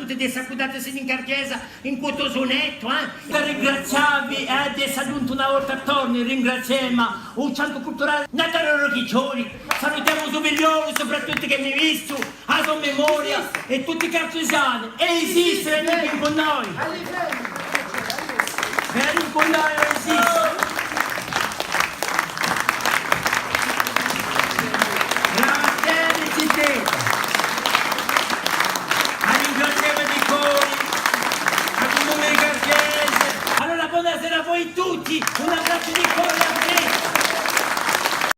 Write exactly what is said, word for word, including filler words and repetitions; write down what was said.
Tutti i sacudati si in carghjesa in quattu sunettu, eh? Per ringraziavvi, eh, d'essa ghjuntu una volta attornu, ringraziemu u Centru Culturale Natale Rocchiccioli, salutemu u so figliolu, soprattuttu chì m'hà vistu, a so memoria, è tutti i cartusiani, è esiste, venite cù noi! Venite cù noi, esiste!